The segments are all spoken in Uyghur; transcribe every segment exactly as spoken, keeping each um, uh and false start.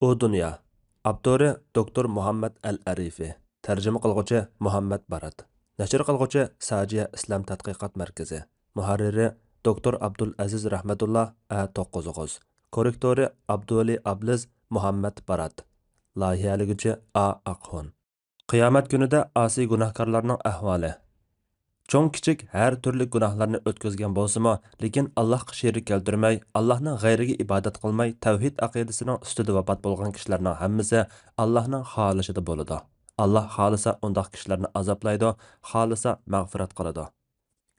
ئۇ دۇنيا. ئاپتورى دوكتور مۇھەممەد ئەل ئەرىفى. تەرجىمە قىلغۇچى مۇھەممەد بارات. نەشر قىلغۇچى ساجىيە ئىسلام تەتقىقات مەركىزى. مۇھەررىرى دوكتور ئابدۇلئەزىز رەھمەتۇللا، ئە توققۇز ئوغۇز. كوررېكتورى ئابدۇۋەلى ئابلىز، مۇھەممەد بارات. لايىھەلىگۈچى ئا ئاقخۇن. قىيامەت كۈنىدە ئاسىي گۇناھكارلارنىڭ ئەھۋالى. چوڭ-كىچىك ھەر تۈرلۈك گۇناھلارنى ئۆتكۈزگەن بولسىمۇ، لېكىن ئاللاھقا شېرىك كەلتۈرمەي، ئاللاھنىڭ غەيرىگە ئىبادەت قىلماي، تەۋھىد ئەقىدىسىنىڭ ئۈستىدە ۋاپات بولغان كىشىلەرنىڭ ھەممىسى ئاللاھنىڭ خالىشىدا بولىدۇ. ئاللاھ خالىسا ئۇنداق كىشىلەرنى ئازابلايدۇ، خالىسا مەغپىرەت قىلىدۇ.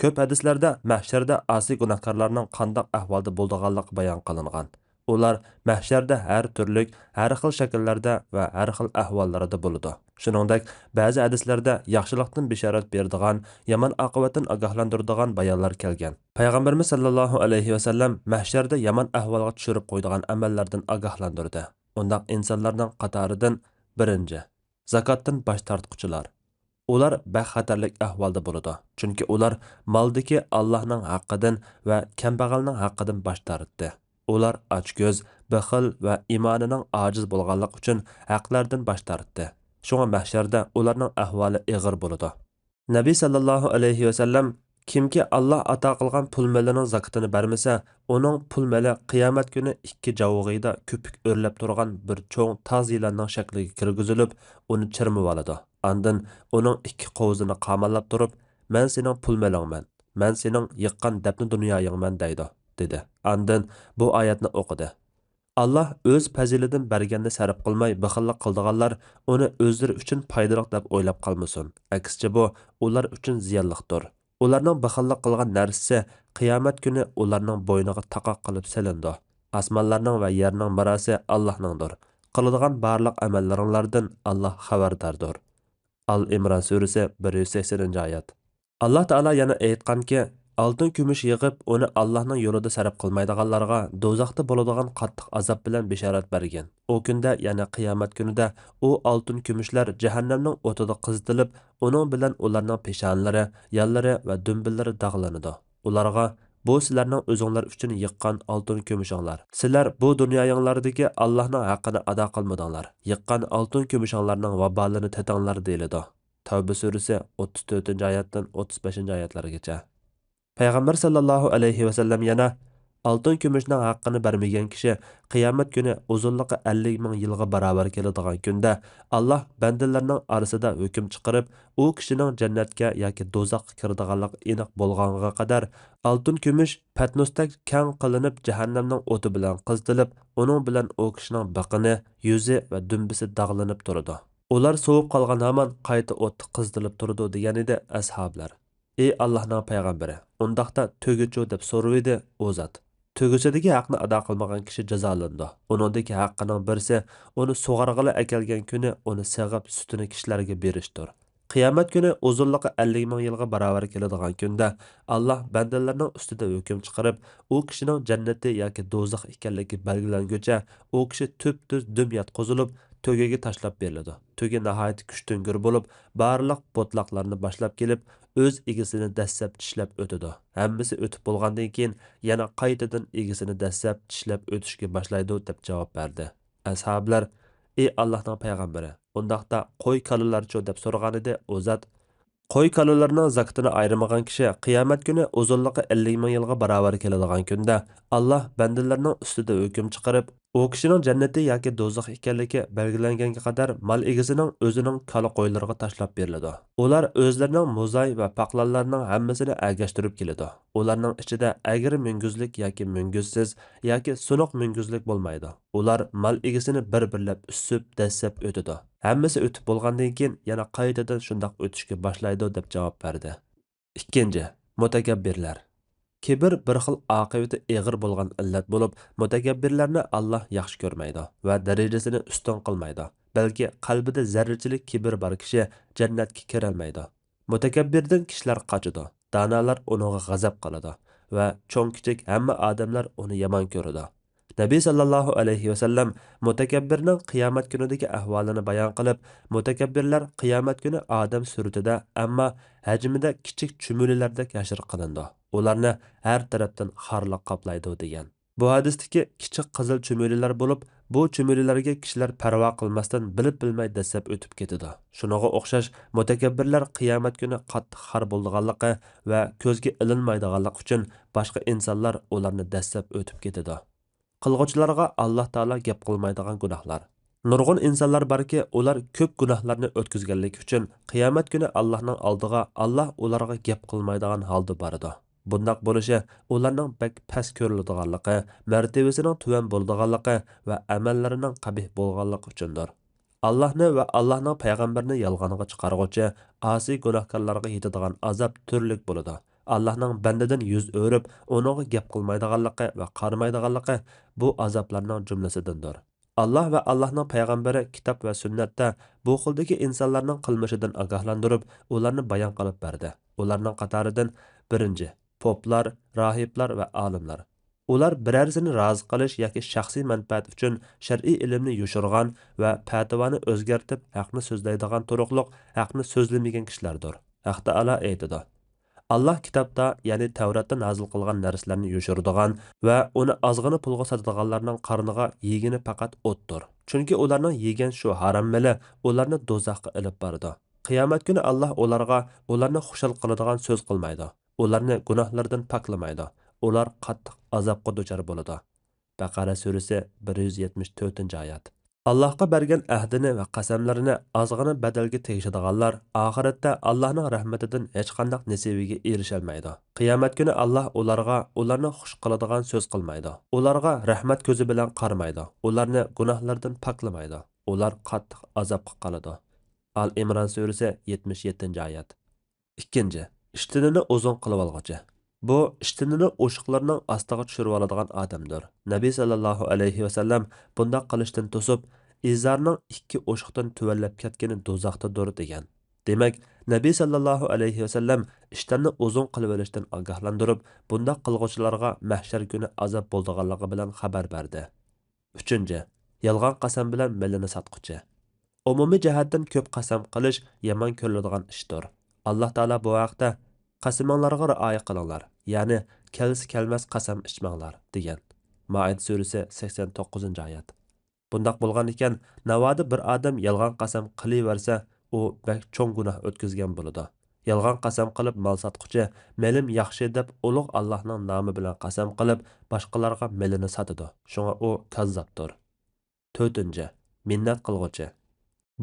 كۆپ ھەدىسلەردە مەھشەردە ئاسىي گۇناھكارلارنىڭ قانداق ئەھۋالدا بولىدىغانلىقى بايان قىلىنغان. ئۇلار مەھشەردە ھەر تۈرلۈك، ھەر خىل شەكىللەردە ۋە ھەر خىل ئەھۋاللاردا بولىدۇ. شۇنىڭدەك، بەزى ھەدىسلەردە ياخشىلىقتىن بېشارەت بېرىدىغان، يامان ئاقىۋەتتىن ئاگاھلاندۇرىدىغان بايانلار كەلگەن. پەيغەمبىرىمىز سەللەللاھۇ ئەلەيھى ۋەسەللەم مەھشەردە يامان ئەھۋالغا چۈشۈرۈپ قويىدىغان ئەمەللەردىن ئاگاھلاندۇردى. ئۇنداق ئىنسانلارنىڭ قاتارىدىن بىرىنچى، زاكاتتىن باش تارتقۇچىلار. ئۇلار بەك خەتەرلىك ئەھۋالدا بولىدۇ، چۈنكى ئۇلار مالدىكى ئاللاھنىڭ ھەققىدىن ۋە كەمبەغەلنىڭ ھەققىدىن باش تارتتى. ئۇلار ئاچكۆز، بېخىل ۋە ئىمانىنىڭ ئاجىز بولغانلىقى ئۈچۈن ھەقلەردىن باش تارتتى. شۇڭا مەھشەردە ئۇلارنىڭ ئەھۋالى ئېغىر بولىدۇ. نەبى سەللەللاھۇ ئەلەيھى ۋەسەللەم، كىمكى ئاللاھ ئاتا قىلغان پۇل مېلىنىڭ زاكىتىنى بەرمىسە، ئۇنىڭ پۇل مېلى قىيامەت كۈنى ئىككى جاۋىغىدا كۆپۈك ئۆرلەپ تۇرغان بىر چوڭ تاز يىلاننىڭ شەكلىگە كىرگۈزۈلۈپ، ئۇنى چىرمىۋالىدۇ. ئاندىن ئۇنىڭ ئىككى قوۋۇزىنى قاماللاپ تۇرۇپ، مەن سېنىڭ پۇل مېلىڭمەن، مەن سېنىڭ يىغقان دەپنە دۇنيايىڭمەن دەيدۇ، دېدى. ئاندىن بۇ ئايەتنى ئوقۇدى. ئاللاھ ئۆز پەزىلىدىن بەرگەننى سەرپ قىلماي بېخىللىق قىلىدىغانلار ئۇنى ئۆزلىرى ئۈچۈن پايدىلىق دەپ ئويلاپ قالمىسۇن. ئەكسىچە بۇ ئۇلار ئۈچۈن زىيانلىقتۇر. ئۇلارنىڭ بېخىللىق قىلغان نەرسىسى قىيامەت كۈنى ئۇلارنىڭ بوينىغا تاقاق قىلىپ سېلىنىدۇ. ئاسمانلارنىڭ ۋە يەرنىڭ مىراسى ئاللاھنىڭدۇر. قىلىدىغان بارلىق ئەمەللىرىڭلاردىن ئاللاھ خەۋەرداردۇر. ئال ئىمران سۈرىسى، بىر يۈز سەكسىنىنچى ئايەت. ئاللاھ تائالا يەنە ئېيتقانكى، ئالتۇن كۈمۈش يىغىپ، ئۇنى ئاللاھنىڭ يولىدا سەرپ قىلمايدىغانلارغا دوزاختا بولىدىغان قاتتىق ئازاب بىلەن بېشارەت بەرگىن. ئۇ كۈندە، يەنى قىيامەت كۈنىدە ئۇ ئالتۇن كۈمۈشلەر جەھەننەمنىڭ ئوتىدا قىزىتىلىپ، ئۇنىڭ بىلەن ئۇلارنىڭ پېشانىلىرى، يانلىرى ۋە دۈمبىلىرى داغلىنىدۇ. ئۇلارغا، بۇ سىلەرنىڭ ئۆزۈڭلار ئۈچۈن يىغقان ئالتۇن كۈمۈشۈڭلار. سىلەر بۇ دۇنيايىڭلاردىكى ئاللاھنىڭ ھەققىنى ئادا قىلمىدىڭلار. يىغقان ئالتۇن كۈمۈشۈڭلارنىڭ ۋابالىنى تېتىڭلار، دېيىلىدۇ. تەۋبە سۈرىسى، ئوتتۇز تۆتىنچى ئايەتتىن ئوتتۇز بەشىنچى ئايەتلەرگىچە. پەيغەمبەر سەللەللاھۇ ئەلەيھى ۋەسەللەم يەنە، ئالتۇن كۈمۈشنىڭ ھەققىنى بەرمىگەن كىشى قىيامەت كۈنى ئۇزۇنلۇقى ئەللىك مىڭ يىلغا باراۋەر كېلىدىغان كۈندە، ئاللاھ بەندىلەرنىڭ ئارىسىدا ھۆكۈم چىقىرىپ، ئۇ كىشىنىڭ جەننەتكە ياكى دوزاخقا كىرىدىغانلىقى ئېنىق بولغانغا قەدەر، ئالتۇن كۈمۈش پەتنۇستەك كەڭ قىلىنىپ، جەھەننەمنىڭ ئوتى بىلەن قىزىتىلىپ، ئۇنىڭ بىلەن ئۇ كىشىنىڭ بېقىنى، يۈزى ۋە دۈمبىسى داغلىنىپ تۇرىدۇ. ئۇلار سوۋۇپ قالغان ھامان قايتا ئوتتا قىزىتىلىپ تۇرىدۇ، دېگەنىدى ئەسھابلار. ئى ئاللاھنىڭ پەيغەمبىرى، ئۇنداقتا تۆگە چۇ؟ دەپ سورىۋىدى ئۇ زات. تۆگىسىدىكى ھەقنى ئادا قىلمىغان كىشى جازالىنىدۇ. ئۇنىڭدىكى ھەققىنىڭ بىرسى ئۇنى سۇغارغىلى ئەكەلگەن كۈنى ئۇنى سېغىپ سۈتىنى كىشىلەرگە بېرىشتۇر. قىيامەت كۈنى ئۇزۇنلۇقى ئەللىك مىڭ يىلغا باراۋەر كېلىدىغان كۈندە، ئاللاھ بەندىلەرنىڭ ئۈستىدە ھۆكۈم چىقىرىپ، ئۇ كىشىنىڭ جەننىتى ياكى دوزاخ ئىكەنلىكى بەلگىلەنگۈچە، ئۇ كىشى تۈپتۈز دۈم ياتقۇزۇلۇپ، تۆگىگە تاشلاپ بېرىلىدۇ. تۆگە ناھايىتى كۈچتۈڭگۈر بولۇپ، بارلىق بوتلاقلارنى باشلاپ كېلىپ، ئۆز ئىگىسىنى دەسسەپ چىشلەپ ئۆتىدۇ. ھەممىسى ئۆتۈپ بولغاندىن كېيىن، يەنە قايتىدىن ئىگىسىنى دەسسەپ چىشلەپ ئۆتۈشكە باشلايدۇ، دەپ جاۋاب بەردى. ئەسھابلار، ئى ئاللاھنىڭ پەيغەمبىرى، ئۇنداقتا قوي كالىلارچۇ؟ دەپ سورىغانىدى ئۇ زات. قوي كالىلىرىنىڭ زاكىتىنى ئايرىمىغان كىشى قىيامەت كۈنى ئۇزۇنلۇقى ئەللىك مىڭ يىلغا باراۋەر كېلىدىغان كۈندە، ئاللاھ بەندىلەرنىڭ ئۈستىدە ھۆكۈم چىقىرىپ، ئۇ كىشىنىڭ جەننىتى ياكى دوزاخ ئىكەنلىكى بەلگىلەنگەنگە قەدەر مال ئىگىسىنىڭ ئۆزىنىڭ كالا-قويلىرىغا تاشلاپ بېرىلىدۇ. ئۇلار ئۆزلىرىنىڭ موزاي ۋە پاقلانلارنىڭ ھەممىسىنى ئەگەشتۈرۈپ كېلىدۇ. ئۇلارنىڭ ئىچىدە ئەگرى مۈڭگۈزلۈك ياكى مۈڭگۈزسىز ياكى سۇنۇق مۈڭگۈزلۈك بولمايدۇ. ئۇلار مال ئىگىسىنى بىر-بىرلەپ ئۈسۈپ، دەسسەپ ئۆتىدۇ. ھەممىسى ئۆتۈپ بولغاندىن كېيىن، يەنە قايتىدىن شۇنداق ئۆتۈشكە باشلايدۇ، دەپ جاۋاب بەردى. ئىككىنچى، مۇتەكەببىرلەر. كىبىر بىر خىل ئاقىۋىتى ئېغىر بولغان ئىللەت بولۇپ، مۇتەكەببىرلەرنى ئاللاھ ياخشى كۆرمەيدۇ ۋە دەرىجىسىنى ئۈستۈن قىلمايدۇ. بەلكى قەلبىدە زەررىچىلىك كىبىر بار كىشى جەننەتكە كىرەلمەيدۇ. مۇتەكەببىردىن كىشىلەر قاچىدۇ، دانالار ئۇنىڭغا غەزەپ قىلىدۇ ۋە چوڭ-كىچىك ھەممە ئادەملەر ئۇنى يامان كۆرىدۇ. نەبى سەللەللاھۇ ئەلەيھى ۋەسەللەم مۇتەكەببىرنىڭ قىيامەت كۈنىدىكى ئەھۋالىنى بايان قىلىپ، مۇتەكەببىرلەر قىيامەت كۈنى ئادەم سۈرىتىدە، ئەمما ھەجمىدە كىچىك چۈمۈلىلەردەك ھەشر قىلىنىدۇ. ئۇلارنى ھەر تەرەپتىن خارلىق قاپلايدۇ، دېگەن. بۇ ھەدىستىكى كىچىك قىزىل چۈمۈلىلەر بولۇپ، بۇ چۈمۈلىلەرگە كىشىلەر پەرۋا قىلماستىن بىلىپ بىلمەي دەسسەپ ئۆتۈپ كېتىدۇ. شۇنىڭغا ئوخشاش مۇتەكەببىرلەر قىيامەت كۈنى قاتتىق خار بولىدىغانلىقى ۋە كۆزگە ئىلىنمايدىغانلىقى ئۈچۈن باشقا ئىنسانلار ئۇلارنى دەسسەپ ئۆتۈپ كېتىدۇ. قىلغۇچىلارغا ئاللاھ تائالا گەپ قىلمايدىغان گۇناھلار. نۇرغۇن ئىنسانلار باركى، ئۇلار كۆپ گۇناھلارنى ئۆتكۈزگەنلىكى ئۈچۈن قىيامەت كۈنى ئاللاھنىڭ ئالدىغا ئاللاھ ئۇلارغا گەپ قىلمايدىغان ھالدا بارىدۇ. بۇنداق بولۇشى ئۇلارنىڭ بەك پەس كۆرۈلىدىغانلىقى، مەرتىۋىسىنىڭ تۆۋەن بولىدىغانلىقى ۋە ئەمەللىرىنىڭ قەبىھ بولغانلىقى ئۈچۈندۇر. ئاللاھنى ۋە ئاللاھنىڭ پەيغەمبىرىنى يالغانغا چىقارغۇچى ئاسىي گۇناھكارلارغا يېتىدىغان ئازاب تۈرلۈك بولىدۇ. ئاللاھنىڭ بەندىدىن يۈز ئۆرۈپ، ئۇنىڭغا گەپ قىلمايدىغانلىقى ۋە قارىمايدىغانلىقى بۇ ئازابلارنىڭ جۈملىسىدىندۇر. ئاللاھ ۋە ئاللاھنىڭ پەيغەمبىرى كىتاب ۋە سۈننەتتە بۇ خىلدىكى ئىنسانلارنىڭ قىلمىشىدىن ئاگاھلاندۇرۇپ، ئۇلارنى بايان قىلىپ بەردى. ئۇلارنىڭ قاتارىدىن بىرىنچى، پوپلار، راھىبلار ۋە ئالىملار. ئۇلار بىرەرسىنى رازى قىلىش ياكى شەخسىي مەنپەئەت ئۈچۈن شەرئىي ئىلىمنى يوشۇرغان ۋە پەتىۋانى ئۆزگەرتىپ، ھەقنى سۆزلەيدىغان تۇرۇقلۇق ھەقنى سۆزلىمىگەن كىشىلەردۇر. ھەق تائالا ئېيتىدۇ، ئاللاھ كىتابتا، يەنى تەۋراتتا نازىل قىلغان نەرسىلەرنى يوشۇرىدىغان ۋە ئۇنى ئازغىنا پۇلغا ساتىدىغانلارنىڭ قارنىغا يېگىنى پەقەت ئوتتۇر. چۈنكى ئۇلارنىڭ يېگەن شۇ ھارام مېلى ئۇلارنى دوزاخقا ئېلىپ بارىدۇ. قىيامەت كۈنى ئاللاھ ئۇلارغا ئۇلارنى خۇشال قىلىدىغان سۆز قىلمايدۇ. ئۇلارنى گۇناھلىرىدىن پاكلىمايدۇ. ئۇلار قاتتىق ئازابقا دۇچار بولىدۇ. بەقەرە سۈرىسى بىر يۈز يەتمىش تۆتىنچى ئايەت. ئاللاھقا بەرگەن ئەھدىنى ۋە قەسەملىرىنى ئازغىنا بەدەلگە تېگىشىدىغانلار ئاخىرەتتە ئاللاھنىڭ رەھمىتىدىن ھېچقانداق نېسىۋىگە ئېرىشەلمەيدۇ. قىيامەت كۈنى ئاللاھ ئۇلارغا ئۇلارنى خۇش قىلىدىغان سۆز قىلمايدۇ. ئۇلارغا رەھمەت كۆزى بىلەن قارىمايدۇ. ئۇلارنى گۇناھلىرىدىن پاكلىمايدۇ. ئۇلار قاتتىق ئازابقا قالىدۇ. ئال ئىمران سۈرىسى يەتمىش يەتتىنچى ئايەت. ئىككىنچى، ئىشتىنىنى ئۇزۇن قىلىۋالغۇچى. بۇ ئىشتىنىنى ئوشۇقلىرىنىڭ ئاستىغا چۈشۈرۈۋالىدىغان ئادەمدۇر. نەبى سەللەللاھۇ ئەلەيھى ۋەسەللەم بۇنداق قىلىشتىن توسۇپ، ئىزارنىڭ ئىككى ئوشۇقتىن تۆۋەنلەپ كەتكىنى دوزاختىدۇر دېگەن. دېمەك، نەبى سەللەللاھۇ ئەلەيھى ۋەسەللەم ئىشتاننى ئۇزۇن قىلىۋېلىشتىن ئاگاھلاندۇرۇپ، بۇنداق قىلغۇچىلارغا مەھشەر كۈنى ئازاب بولىدىغانلىقى بىلەن خەۋەر بەردى. ئۈچىنچى، يالغان قەسەم بىلەن مېلىنى ساتقۇچى. ئومۇمىي جەھەتتىن كۆپ قەسەم قىلىش يامان كۆرۈلىدىغان ئىشتۇر. ئاللاھ تائالا بۇ ھەقتە، «قەسىمىڭلارغا رىئايە قىلىڭلار، يەنى كەلسە كەلمەس قەسەم ئىچمەڭلار» دېگەن. مائىدە سۈرىسى سەكسەن توققۇزىنچى ئايەت. بۇنداق بولغان ئىكەن، ناۋادا بىر ئادەم يالغان قەسەم قىلىۋەرسە، ئۇ بەك چوڭ گۇناھ ئۆتكۈزگەن بولىدۇ. يالغان قەسەم قىلىپ مال ساتقۇچى، «مېلىم ياخشى» دەپ ئۇلۇغ ئاللاھنىڭ نامى بىلەن قەسەم قىلىپ، باشقىلارغا مېلىنى ساتىدۇ. شۇڭا ئۇ كاززاپتۇر. تۆتىنچى، مىننەت قىلغۇچى.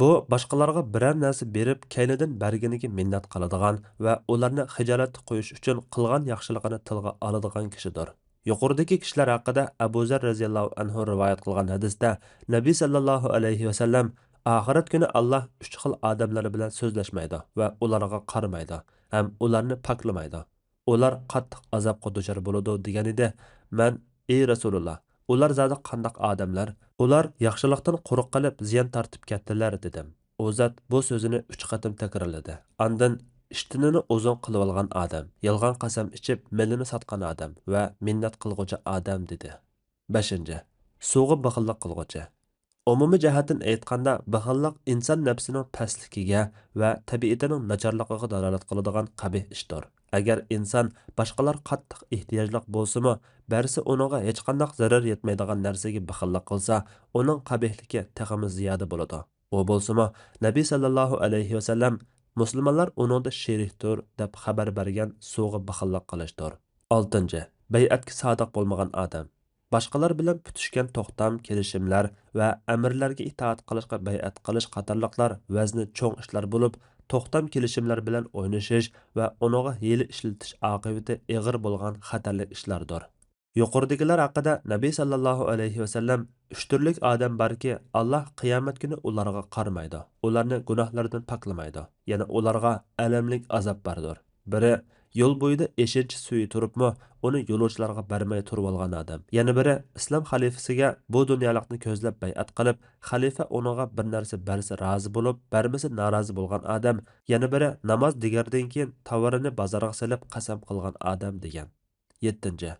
بۇ باشقىلارغا بىرەر نەرسە بېرىپ، كەينىدىن بەرگىنىگە مىننەت قىلىدىغان ۋە ئۇلارنى خىجالەتتە قويۇش ئۈچۈن قىلغان ياخشىلىقىنى تىلغا ئالىدىغان كىشىدۇر. يۇقىرىدىكى كىشىلەر ھەققىدە ئەبۇ زەر رەزىياللاھۇ ئەنھۇ رىۋايەت قىلغان ھەدىستە نەبى سەللەللاھۇ ئەلەيھى ۋەسەللەم، «ئاخىرەت كۈنى ئاللاھ ئۈچ خىل ئادەملەر بىلەن سۆزلەشمەيدۇ ۋە ئۇلارغا قارىمايدۇ ھەم ئۇلارنى پاكلىمايدۇ. ئۇلار قاتتىق ئازابقا دۇچار بولىدۇ» دېگەن ئىدى. مەن، «ئى رەسۇلۇللاھ، ئۇلار زادى قانداق ئادەملەر؟ ئۇلار ياخشىلىقتىن قۇرۇق قېلىپ، زىيان تارتىپ كەتتىلەر» دېدىم. ئۇ زات بۇ سۆزىنى ئۈچ قېتىم تەكرارلىدى. ئاندىن، «ئىشتىنىنى ئۇزۇن قىلىۋالغان ئادەم، يالغان قەسەم ئىچىپ، مېلىنى ساتقان ئادەم ۋە مىننەت قىلغۇچى ئادەم» دېدى. بەشىنچى، سۇغا بېخىللىق قىلغۇچى. ئومۇمىي جەھەتتىن ئېيتقاندا، بېخىللىق ئىنسان نەپسىنىڭ پەسلىكىگە ۋە تەبىئىتىنىڭ ناچارلىقىغا دالالەت قىلىدىغان قەبىھ ئىشتۇر. ئەگەر ئىنسان باشقىلار قاتتىق ئېھتىياجلىق بولسىمۇ، بەرسە ئۇنىڭغا ھېچقانداق زەرەر يەتمەيدىغان نەرسىگە بېخىللىق قىلسا، ئۇنىڭ قەبىھلىكى تېخىمۇ زىيادە بولىدۇ. ئۇ بولسىمۇ، نەبى سەللەللاھۇ ئەلەيھى ۋەسەللەم، مۇسۇلمانلار ئۇنىڭدا شېرىكتۇر دەپ خەۋەر بەرگەن سۇغا بېخىللىق قىلىشتۇر. ئالتىنچى، بەيئەتكە سادىق بولمىغان ئادەم. باشقىلار بىلەن پۈتۈشكەن توختام، كېلىشىملەر ۋە ئەمىرلەرگە ئىتائەت قىلىشقا بەيئەت قىلىش قاتارلىقلار ۋەزنى چوڭ ئىشلار بولۇپ، توختام، كېلىشىملەر بىلەن ئوينىشىش ۋە ئۇنىڭغا ھىيلە ئىشلىتىش ئاقىۋىتى ئېغىر بولغان خەتەرلىك ئىشلاردۇر. يۇقىرىدىكىلەر ھەققىدە نەبى سەللەللاھۇ ئەلەيھى ۋەسەللەم، «ئۈچ تۈرلۈك ئادەم باركى، ئاللاھ قىيامەت كۈنى ئۇلارغا قارىمايدۇ، ئۇلارنى گۇناھلىرىدىن پاكلىمايدۇ، يەنى ئۇلارغا ئەلەملىك ئازاب باردۇر. بىرى، يول بويىدا ئېشىنچا سۈيى تۇرۇپمۇ، ئۇنى يولۇچىلارغا بەرمەي تۇرۇۋالغان ئادەم. يەنە بىرى، ئىسلام خەلىپىسىگە بۇ دۇنيالىقنى كۆزلەپ بەيئەت قىلىپ، خەلىپە ئۇنىڭغا بىر نەرسە بەرسە رازى بولۇپ، بەرمىسە نارازى بولغان ئادەم. يەنە بىرى، ناماز دېگەندىن كېيىن تاۋىرىنى بازارغا سېلىپ قەسەم قىلغان ئادەم» دېگەن. يەتتىنچى،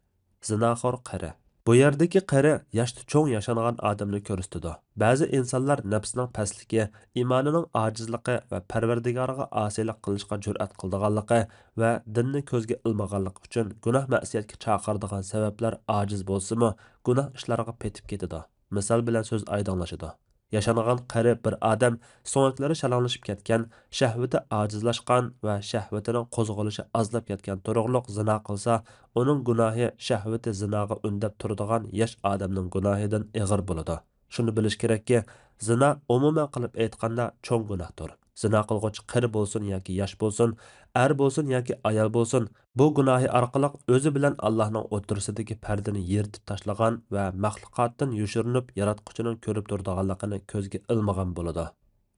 زىناخور قېرى. بۇ يەردىكى قېرى ياشتا چوڭ ياشانغان ئادەمنى كۆرسىتىدۇ. بەزى ئىنسانلار نەپسىنىڭ پەسلىكى، ئىمانىنىڭ ئاجىزلىقى ۋە پەرۋەردىگارىغا ئاسىيلىق قىلىشقا جۈرئەت قىلىدىغانلىقى ۋە دىننى كۆزگە ئىلمىغانلىقى ئۈچۈن گۇناھ مەسىيەتكە چاقىرىدىغان سەۋەبلەر ئاجىز بولسىمۇ، گۇناھ ئىشلارغا پېتىپ كېتىدۇ. مىسال بىلەن سۆز ئايدىڭلىشىدۇ. ياشانغان قېرى بىر ئادەم سۆڭەكلىرى شالاڭلىشىپ كەتكەن، شەھۋىتى ئاجىزلاشقان ۋە شەھۋىتىنىڭ قوزغىلىشى ئازلاپ كەتكەن تۇرۇقلۇق زىنا قىلسا، ئۇنىڭ گۇناھى شەھۋىتى زىناغا ئۈندەپ تۇرىدىغان ياش ئادەمنىڭ گۇناھىدىن ئېغىر بولىدۇ. شۇنى بىلىش كېرەككى، زىنا ئومۇمەن قىلىپ ئېيتقاندا چوڭ گۇناھتۇر. زىنا قىلغۇچى قېرى بولسۇن ياكى ياش بولسۇن، ئەر بولسۇن ياكى ئايال بولسۇن، بۇ گۇناھى ئارقىلىق ئۆزى بىلەن ئاللاھنىڭ ئوتتۇرىسىدىكى پەردىنى يىرتىپ تاشلىغان ۋە مەخلۇقاتتىن يوشۇرۇنۇپ ياراتقۇچىنىڭ كۆرۈپ تۇرىدىغانلىقىنى كۆزگە ئىلمىغان بولىدۇ.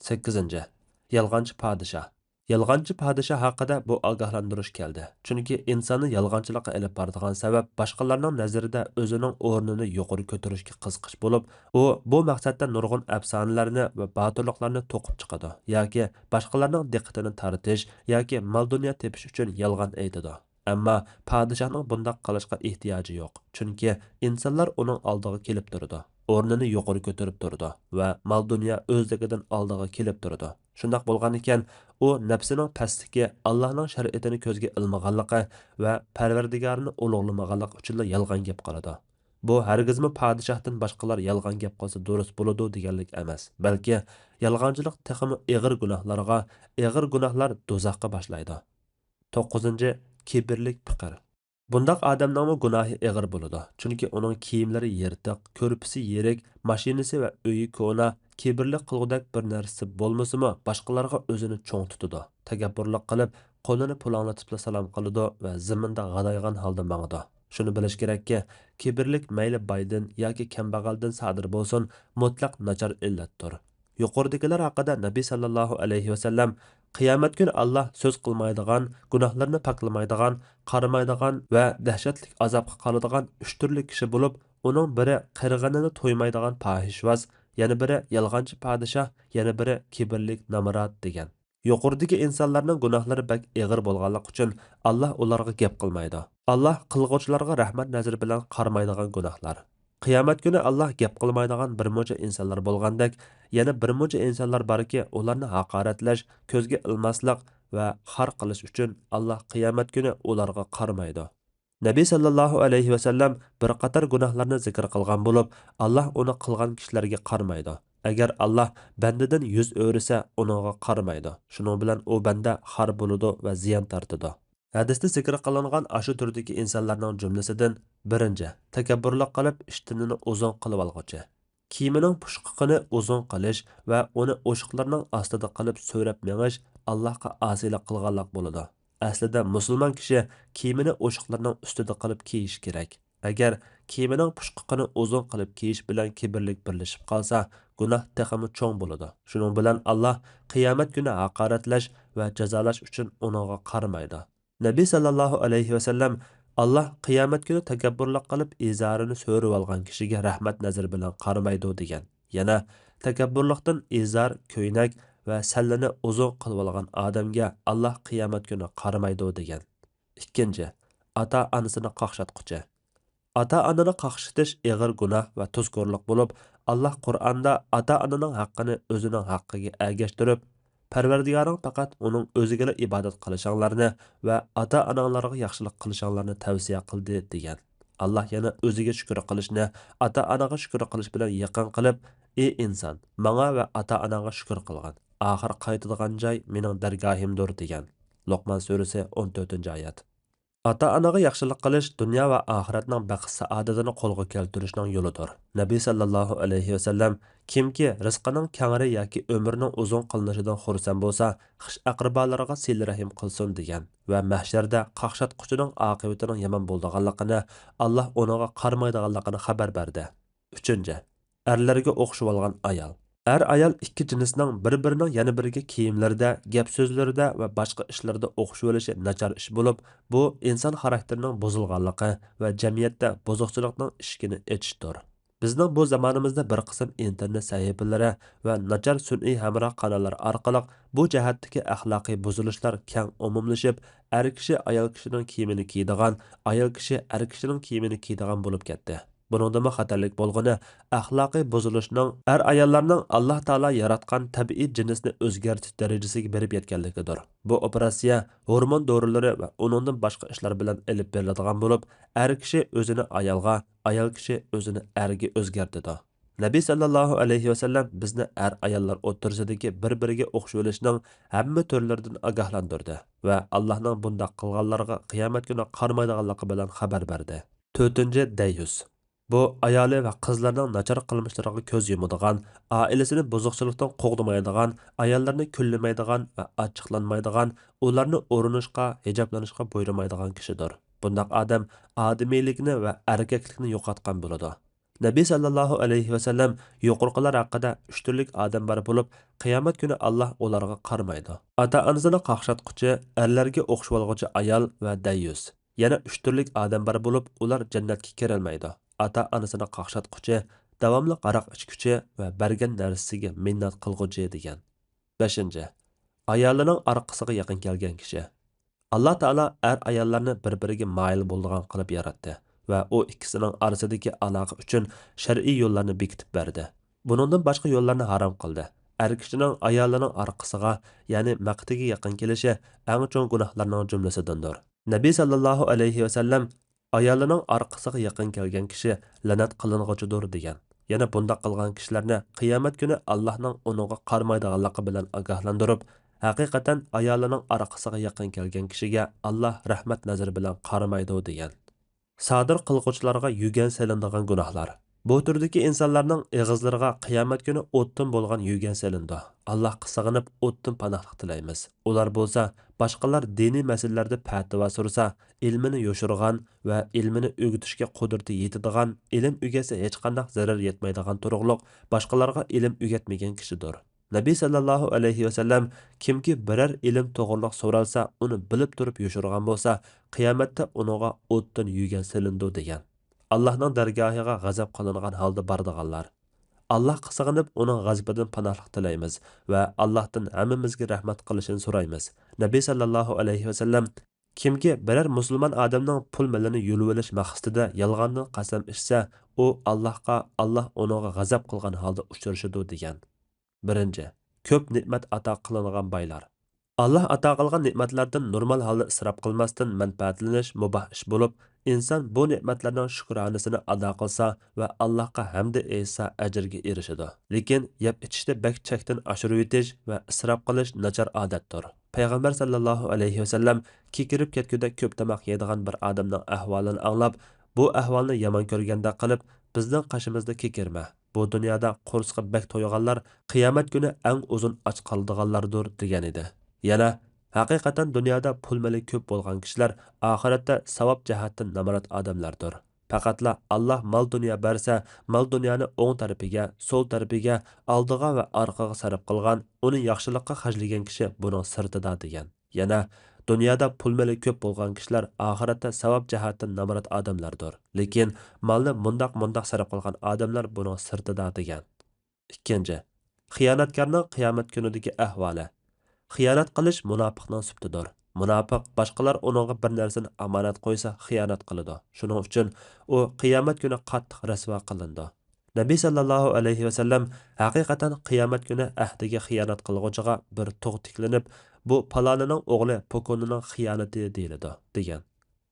سەككىزىنچى، يالغانچى پادىشاھ. يالغانچى پادىشاھ ھەققىدە بۇ ئاگاھلاندۇرۇش كەلدى. چۈنكى ئىنساننى يالغانچىلىققا ئېلىپ بارىدىغان سەۋەب باشقىلارنىڭ نەزىرىدە ئۆزىنىڭ ئورنىنى يۇقىرى كۆتۈرۈشكە قىزىقىش بولۇپ، ئۇ بۇ مەقسەتتە نۇرغۇن ئەپسانىلەرنى ۋە باتۇرلۇقلارنى توقۇپ چىقىدۇ ياكى باشقىلارنىڭ دىققىتىنى تارتىش ياكى مال-دۇنيا تېپىش ئۈچۈن يالغان ئېيتىدۇ. ئەمما پادىشاھنىڭ بۇنداق قىلىشقا ئېھتىياجى يوق، چۈنكى ئىنسانلار ئۇنىڭ ئالدىغا كېلىپ تۇرىدۇ، ئورنىنى يۇقىرى كۆتۈرۈپ تۇرىدۇ ۋە مال-دۇنيا ئۆزلۈكىدىن ئالدىغا كېلىپ تۇرىدۇ. شۇنداق بولغانىكەن، ئۇ نەپسىنىڭ پەسلىكى، ئاللاھنىڭ شەرىئىتىنى كۆزگە ئىلمىغانلىقى ۋە پەرۋەردىگارىنى ئۇلۇغلىمىغانلىقى ئۈچۈنلا يالغان گەپ قىلىدۇ. بۇ ھەرگىزمۇ پادىشاھتىن باشقىلار يالغان گەپ قىلسا دۇرۇس بولىدۇ دېگەنلىك ئەمەس، بەلكى يالغانچىلىق تېخىمۇ ئېغىر گۇناھلارغا، ئېغىر گۇناھلار دوزاخقا باشلايدۇ. توققۇزىنچى، كىبىرلىك پېقىر. بۇنداق ئادەمنىڭمۇ گۇناھى ئېغىر بولىدۇ، چۈنكى ئۇنىڭ كىيىملىرى يىرتىق، كۆرپىسى يىرىك، ماشىنىسى ۋە ئۆيى كونا، كىبىرلىك قىلغۇدەك بىر نەرسىسى بولمىسىمۇ، باشقىلارغا ئۆزىنى چوڭ تۇتىدۇ، تەكەببۇرلۇق قىلىپ، قولىنى پۇلاڭلىتىپلا سالام قىلىدۇ ۋە زېمىندا غادايغان ھالدا ماڭىدۇ. شۇنى بىلىش كېرەككى، كىبىرلىك مەيلى بايدىن ياكى كەمبەغەلدىن سادىر بولسۇن، مۇتلەق ناچار ئىللەتتۇر. يۇقىرىدىكىلەر ھەققىدە نەبى سەللەللاھۇ ئەلەيھى ۋەسەللەم، قىيامەت كۈنى ئاللاھ سۆز قىلمايدىغان، گۇناھلىرىنى پاكلىمايدىغان، قارىمايدىغان ۋە دەھشەتلىك ئازابقا قالىدىغان ئۈچ تۈرلۈك كىشى بولۇپ، ئۇنىڭ بىرى قىرغىنىنى تويمايدىغان پاھىشۋاز، يەنە بىرى يالغانچى پادىشاھ، يەنە بىرى كىبىرلىك نامرات دېگەن. يۇقىرىدىكى ئىنسانلارنىڭ گۇناھلىرى بەك ئېغىر بولغانلىقى ئۈچۈن، ئاللاھ ئۇلارغا گەپ قىلمايدۇ. ئاللاھ قىلغۇچىلارغا رەھمەت نەزىرى بىلەن قارىمايدىغان گۇناھلار. قىيامەت كۈنى ئاللاھ گەپ قىلمايدىغان بىر مۇنچە ئىنسانلار بولغاندەك، يەنە بىر مۇنچە ئىنسانلار باركى، ئۇلارنى ھاقارەتلەش، كۆزگە ئىلماسلىق ۋە خار قىلىش ئۈچۈن ئاللاھ قىيامەت كۈنى ئۇلارغا قارىمايدۇ. نەبى سەللەللاھۇ ئەلەيھى ۋەسەللەم بىر قاتار گۇناھلارنى زىكىر قىلغان بولۇپ، ئاللاھ ئۇنى قىلغان كىشىلەرگە قارىمايدۇ. ئەگەر ئاللاھ بەندىدىن يۈز ئۆرۈسە، ئۇنىڭغا قارىمايدۇ. شۇنىڭ بىلەن ئۇ بەندە خار بولىدۇ ۋە زىيان تارتىدۇ. ھەدىستە زىكىر قىلىنغان ئاشۇ تۈردىكى ئىنسانلارنىڭ جۈملىسىدىن بىرىنچى، تەكەببۇرلۇق قىلىپ، ئىشتىنىنى ئۇزۇن قىلىۋالغۇچى. كىيىمىنىڭ پۇشقىقىنى ئۇزۇن قىلىش ۋە ئۇنى ئوشۇقلارنىڭ ئاستىدا قىلىپ سۆرەپ مېڭىش ئاللاھقا ئاسىيلىق قىلغانلىق بولىدۇ. ئەسلىدە مۇسۇلمان كىشى كىيىمىنى ئوشۇقلارنىڭ ئۈستىدە قىلىپ كىيىشى كېرەك. ئەگەر كىيىمىنىڭ پۇشقىقىنى ئۇزۇن قىلىپ كىيىش بىلەن كىبىرلىك بىرلىشىپ قالسا، گۇناھ تېخىمۇ چوڭ بولىدۇ. شۇنىڭ بىلەن ئاللاھ قىيامەت كۈنى ھاقارەتلەش ۋە جازالاش ئۈچۈن ئۇنىڭغا قارىمايدۇ. نەبى سەللەللاھۇ ئەلەيھى ۋەسەللەم، ئاللاھ قىيامەت كۈنى تەكەببۇرلۇق قىلىپ ئىزارىنى سۆرىۋالغان كىشىگە رەھمەت نەزىرى بىلەن قارىمايدۇ دېگەن. يەنە، تەكەببۇرلۇقتىن ئىزار، كۆينەك ۋە سەللىنى ئۇزۇن قىلىۋالغان ئادەمگە ئاللاھ قىيامەت كۈنى قارىمايدۇ دېگەن. ئىككىنچى، ئاتا-ئانىسىنى قاقشاتقۇچى. ئاتا-ئانىنى قاقشىتىش ئېغىر گۇناھ ۋە تۇزكورلۇق بولۇپ، ئاللاھ قۇرئاندا ئاتا-ئانىنىڭ ھەققىنى ئۆزىنىڭ ھەققىگە ئەگەشتۈرۈپ، پەرۋەردىگارىڭ پەقەت ئۇنىڭ ئۆزىگىلا ئىبادەت قىلىشىڭلارنى ۋە ئاتا-ئاناڭلارغا ياخشىلىق قىلىشىڭلارنى تەۋسىيە قىلدى، دېگەن. ئاللاھ يەنە ئۆزىگە شۈكۈر قىلىشنى ئاتا-ئاناغا شۈكۈر قىلىش بىلەن يېقىن قىلىپ، ئى ئىنسان، ماڭا ۋە ئاتا-ئاناڭغا شۈكۈر قىلغىن. ئاخىر قايتىدىغان جاي مېنىڭ دەرگاھىمدۇر، دېگەن. لوقمان سۈرىسى، ئون تۆتىنچى ئايەت. ئاتا-ئانىغا ياخشىلىق قىلىش دۇنيا ۋە ئاخىرەتنىڭ بەخت-سائادىتىنى قولغا كەلتۈرۈشنىڭ يولىدۇر. نەبى سەللەللاھۇ ئەلەيھى ۋەسەللەم، كىمكى رىزقىنىڭ كەڭرى ياكى ئۆمرىنىڭ ئۇزۇن قىلىنىشىدىن خۇرسەن بولسا، خىش-ئەقرىبالىرىغا سىلە-رەھىم قىلسۇن، دېگەن ۋە مەھشەردە قاقشاتقۇچىنىڭ ئاقىۋىتىنىڭ يامان بولىدىغانلىقىنى، ئاللاھ ئۇنىڭغا قارىمايدىغانلىقىنى خەۋەر بەردى. ئۈچىنچى، ئەرلەرگە ئوخشىۋالغان ئايال. ئەر-ئايال ئىككى جىنسنىڭ بىر-بىرىنىڭ يەنە بىرىگە كىيىملىرىدە، گەپ-سۆزلىرىدە ۋە باشقا ئىشلىرىدا ئوخشىۋېلىشى ناچار ئىش بولۇپ، بۇ ئىنسان خاراكتېرىنىڭ بۇزۇلغانلىقى ۋە جەمئىيەتتە بۇزۇقچىلىقنىڭ ئىشىكىنى ئېچىشتۇر. بىزنىڭ بۇ زامانىمىزدا بىر قىسىم ئىنتېرنېت سەھىپىلىرى ۋە ناچار سۈنئىي ھەمراھ قاناللار ئارقىلىق بۇ جەھەتتىكى ئەخلاقىي بۇزۇلۇشلار كەڭ ئومۇملىشىپ، ئەر كىشى ئايال كىشىنىڭ كىيىمىنى كىيىدىغان، ئايال كىشى ئەر كىشىنىڭ كىيىمىنى كىيىدىغان بولۇپ كەتتى. بۇنىڭدىنمۇ خەتەرلىك بولغىنى، ئەخلاقىي بۇزۇلۇشنىڭ ئەر-ئاياللارنىڭ ئاللاھ تائالا ياراتقان تەبىئىي جىنسنى ئۆزگەرتىش دەرىجىسىگە بېرىپ يەتكەنلىكىدۇر. بۇ ئوپېراتسىيە ھورمون دورىلىرى ۋە ئۇنىڭدىن باشقا ئىشلار بىلەن ئېلىپ بېرىلىدىغان بولۇپ، ئەر كىشى ئۆزىنى ئايالغا، ئايال كىشى ئۆزىنى ئەرگە ئۆزگەرتىدۇ. نەبى سەللەللاھۇ ئەلەيھى ۋەسەللەم بىزنى ئەر-ئاياللار ئوتتۇرىسىدىكى بىر-بىرىگە ئوخشىۋېلىشنىڭ ھەممە تۈرلىرىدىن ئاگاھلاندۇردى ۋە ئاللاھنىڭ بۇنداق قىلغانلارغا قىيامەت كۈنى قارىمايدىغانلىقى بىلەن خەۋەر بەردى. تۆتىنچى، دەييۇس. بۇ ئايالى ۋە قىزلىرىنىڭ ناچار قىلمىشلىرىغا كۆز يۇمىدىغان، ئائىلىسىنى بۇزۇقچىلىقتىن قوغدىمايدىغان، ئاياللىرىنى كۈنلىمەيدىغان ۋە ئاچچىقلانمايدىغان، ئۇلارنى ئورىنىشقا، ھىجابلىنىشقا بۇيرۇمايدىغان كىشىدۇر. بۇنداق ئادەم ئادىمىيلىكنى ۋە ئەركەكلىكنى يوقاتقان بولىدۇ. نەبى سەللەللاھۇ ئەلەيھى ۋەسەللەم يۇقىرىقىلار ھەققىدە ئۈچ تۈرلۈك ئادەم بار بولۇپ، قىيامەت كۈنى ئاللاھ ئۇلارغا قارىمايدۇ. ئاتا-ئانىسىنى قاقشاتقۇچى، ئەرلەرگە ئوخشىۋالغۇچى ئايال ۋە دەييۇس. يەنە ئۈچ تۈرلۈك ئادەم بار بولۇپ، ئۇلار جەننەتكە كىرەلمەيدۇ. ئاتا-ئانىسىنى قاقشاتقۇچى، داۋاملىق ھاراق ئىچكۈچى ۋە بەرگەن نەرسىسىگە مىننەت قىلغۇچى دېگەن. بەشىنچى، ئايالىنىڭ ئارقىسىغا يېقىن كەلگەن كىشى. ئاللاھ تائالا ئەر-ئاياللارنى بىر-بىرىگە مايىل بولىدىغان قىلىپ ياراتتى ۋە ئۇ ئىككىسىنىڭ ئارىسىدىكى ئالاقە ئۈچۈن شەرئىي يوللارنى بېكىتىپ بەردى. بۇنىڭدىن باشقا يوللارنى ھارام قىلدى. ئەر كىشىنىڭ ئايالىنىڭ ئارقىسىغا، يەنى مەقئىتىگە يېقىن كېلىشى ئەڭ چوڭ گۇناھلارنىڭ جۈملىسىدىندۇر. نەبى سەللەللاھۇ ئەلەيھى ۋەسەللەم، ئايالىنىڭ ئارقىسىغا يېقىن كەلگەن كىشى لەنەت قىلىنغۇچىدۇر، دېگەن. يەنە بۇنداق قىلغان كىشىلەرنى قىيامەت كۈنى ئاللاھنىڭ ئۇنىڭغا قارىمايدىغانلىقى بىلەن ئاگاھلاندۇرۇپ، ھەقىقەتەن ئايالىنىڭ ئارقىسىغا يېقىن كەلگەن كىشىگە ئاللاھ رەھمەت نەزىرى بىلەن قارىمايدۇ، دېگەن. سادىر قىلغۇچىلارغا يۈگەن سېلىنىدىغان گۇناھلار. بۇ تۈردىكى ئىنسانلارنىڭ ئېغىزلىرىغا قىيامەت كۈنى ئوتتىن بولغان يۈگەن سېلىنىدۇ. ئاللاھقا سىغىنىپ ئوتتىن پاناھلىق تىلەيمىز. ئۇلار بولسا باشقىلار دىنىي مەسىلىلەردە پەتىۋا سورىسا، ئىلمىنى يوشۇرغان ۋە ئىلمىنى ئۆگىتىشكە قۇدرىتى يېتىدىغان، ئىلىم ئۆگەتسە ھېچقانداق زەرەر يەتمەيدىغان تۇرۇقلۇق باشقىلارغا ئىلىم ئۆگەتمىگەن كىشىدۇر. نەبى سەللەللاھۇ ئەلەيھى ۋەسەللەم، كىمكى بىرەر ئىلىم توغرىلىق سورالسا، ئۇنى بىلىپ تۇرۇپ يوشۇرغان بولسا، قىيامەتتە ئۇنىڭغا ئوتتىن يۈگەن سېلىنىدۇ، دېگەن. ئاللاھنىڭ دەرگاھىغا غەزەپ قىلىنغان ھالدا بارىدىغانلار. ئاللاھقا سىغىنىپ، ئۇنىڭ غەزىپىدىن پاناھلىق تىلەيمىز ۋە ئاللاھتىن ھەممىمىزگە رەھمەت قىلىشىنى سورايمىز. نەبى سەللەللاھۇ ئەلەيھى ۋەسەللەم، كىمكى بىرەر مۇسۇلمان ئادەمنىڭ پۇل مېلىنى يۇلۇۋېلىش مەقسىتىدە يالغاندىن قەسەم ئىچسە، ئۇ ئاللاھقا، ئاللاھ ئۇنىڭغا غەزەپ قىلغان ھالدا ئۇچرىشىدۇ، دېگەن. بىرىنچى، كۆپ نېمەت ئاتا قىلىنغان بايلار. ئاللاھ ئاتا قىلغان نېمەتلەردىن نورمال ھالدا ئىسراپ قىلماستىن مەنپەئەتلىنىش مۇباھ ئىش بولۇپ، ئىنسان بۇ نېمەتلەرنىڭ شۈكرانىسىنى ئادا قىلسا ۋە ئاللاھقا ھەمدە ئېيتسا، ئەجىرگە ئېرىشىدۇ. لېكىن يەپ ئىچىشتە بەك چەكتىن ئاشۇرۇۋېتىش ۋە ئىسراپ قىلىش ناچار ئادەتتۇر. پەيغەمبەر سەللەللاھۇ ئەلەيھى ۋەسەللەم كېكىرىپ كەتكۈدەك كۆپ تاماق يەيدىغان بىر ئادەمنىڭ ئەھۋالىنى ئاڭلاپ، بۇ ئەھۋالنى يامان كۆرگەندەك قىلىپ، بىزنىڭ قېشىمىزدا كېكىرمە. بۇ دۇنيادا قورسىقى بەك تويغانلار قىيامەت كۈنى ئەڭ ئۇزۇن ئاچ قالىدىغانلاردۇر، دېگەنىدى. يەنە، ھەقىقەتەن دۇنيادا پۇل مېلى كۆپ بولغان كىشىلەر ئاخىرەتتە ساۋاب جەھەتتىن نامرات ئادەملەردۇر. پەقەتلا ئاللاھ مال دۇنيا بەرسە، مال دۇنيانى ئوڭ تەرىپىگە، سول تەرىپىگە، ئالدىغا ۋە ئارقىغا سەرپ قىلغان، ئۇنى ياخشىلىققا خەجلىگەن كىشى بۇنىڭ سىرتىدا، دېگەن. يەنە، دۇنيادا پۇل مېلى كۆپ بولغان كىشىلەر ئاخىرەتتە ساۋاب جەھەتتىن نامرات ئادەملەردۇر. لېكىن مالنى مۇنداق مۇنداق سەرپ قىلغان ئادەملەر بۇنىڭ سىرتىدا، دېگەن. ئىككىنچى، خىيانەتكارنىڭ قىيامەت كۈنىدىكى ئەھۋالى. خىيانەت قىلىش مۇناپىقنىڭ سۈپىتىدۇر. مۇناپىق باشقىلار ئۇنىڭغا بىر نەرسىنى ئامانەت قويسا خىيانەت قىلىدۇ. شۇنىڭ ئۈچۈن ئۇ قىيامەت كۈنى قاتتىق رەسۋا قىلىنىدۇ. نەبى سەللەللاھۇ ئەلەيھى ۋەسەللەم، ھەقىقەتەن قىيامەت كۈنى ئەھدىگە خىيانەت قىلغۇچىغا بىر تۇغ تىكلىنىپ، بۇ پالانىنىڭ ئوغلى پوكونىنىڭ خىيانىتى دېيىلىدۇ، دېگەن.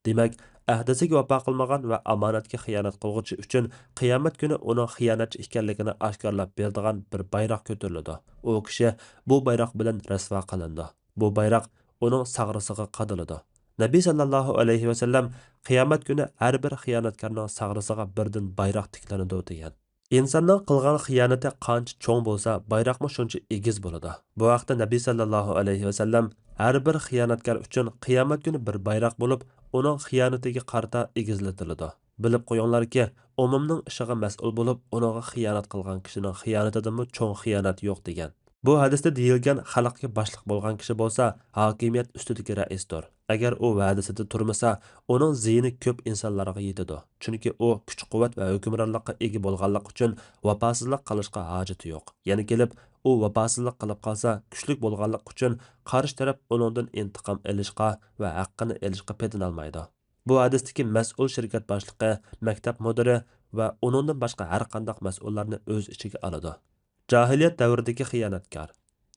دېمەك، ئەھدىسىگە ۋاپا قىلمىغان ۋە ئامانەتكە خىيانەت قىلغۇچى ئۈچۈن قىيامەت كۈنى ئۇنىڭ خىيانەتچى ئىكەنلىكىنى ئاشكارىلاپ بېرىدىغان بىر بايراق كۆتۈرۈلىدۇ. ئۇ كىشى بۇ بايراق بىلەن رەسۋا قىلىنىدۇ. بۇ بايراق ئۇنىڭ ساغرىسىغا قادىلىدۇ. نەبى سەللەللاھۇ ئەلەيھى ۋەسەللەم، قىيامەت كۈنى ھەر بىر خىيانەتكارنىڭ ساغرىسىغا بىردىن بايراق تىكلىنىدۇ، دېگەن. ئىنساننىڭ قىلغان خىيانىتى قانچە چوڭ بولسا، بايراقمۇ شۇنچە ئېگىز بولىدۇ. بۇ ھەقتە نەبى سەللەللاھۇ ئەلەيھى ۋەسەللەم، ھەر بىر خىيانەتكار ئۈچۈن قىيامەت كۈنى بىر بايراق بولۇپ، ئۇنىڭ خىيانىتىگە قارىتا ئېگىزلىتىلىدۇ. بىلىپ قويۇڭلاركى، ئومۇمنىڭ ئىشىغا مەسئۇل بولۇپ، ئۇنىڭغا خىيانەت قىلغان كىشىنىڭ خىيانىتىدىنمۇ چوڭ خىيانەت يوق، دېگەن. بۇ ھەدىستە دېيىلگەن خەلقكە باشلىق بولغان كىشى بولسا، ھاكىمىيەت ئۈستىدىكى رەئىستۇر. ئەگەر ئۇ ۋەدىسىدە تۇرمىسا، ئۇنىڭ زىيىنى كۆپ ئىنسانلارغا يېتىدۇ. چۈنكى ئۇ كۈچ-قۇۋۋەت ۋە ھۆكۈمرانلىققا ئىگە بولغانلىقى ئۈچۈن ۋاپاسىزلىق قىلىشقا ھاجىتى يوق. يەنە كېلىپ، ئۇ ۋاپاسىزلىق قىلىپ قالسا، كۈچلۈك بولغانلىقى ئۈچۈن قارشى تەرەپ ئۇنىڭدىن ئىنتىقام ئېلىشقا ۋە ھەققىنى ئېلىشقا پېتىنالمايدۇ. بۇ ھەدىستىكى مەسئۇل شىركەت باشلىقى، مەكتەپ مۇدىرى ۋە ئۇنىڭدىن باشقا ھەر قانداق مەسئۇللارنى ئۆز ئىچىگە ئالىدۇ. جاھىلىيەت دەۋرىدىكى خىيانەتكار.